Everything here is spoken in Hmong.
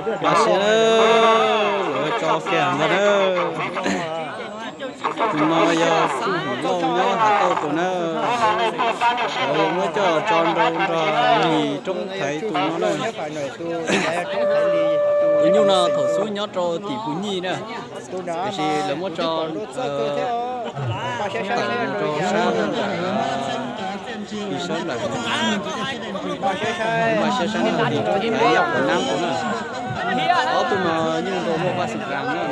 Tab sis lawv tso kiag ntag na. Tus no yog txuj hum lauj nyob Hav Tauj tus na. Lawv muab coj tso nrau nrog Lis Roob Thaiv tus no na. Tus nyuj no thaum xub nyob rau tim Pus Nyij na, tiam sis lawv muab tso tawm mus rau sab nram, sab nram, mas sab sab nram Lis Roob Thaiv nyob Pus Nab tus na. Ob tug no yeej nrau muaj Vaj Xeem Ras na.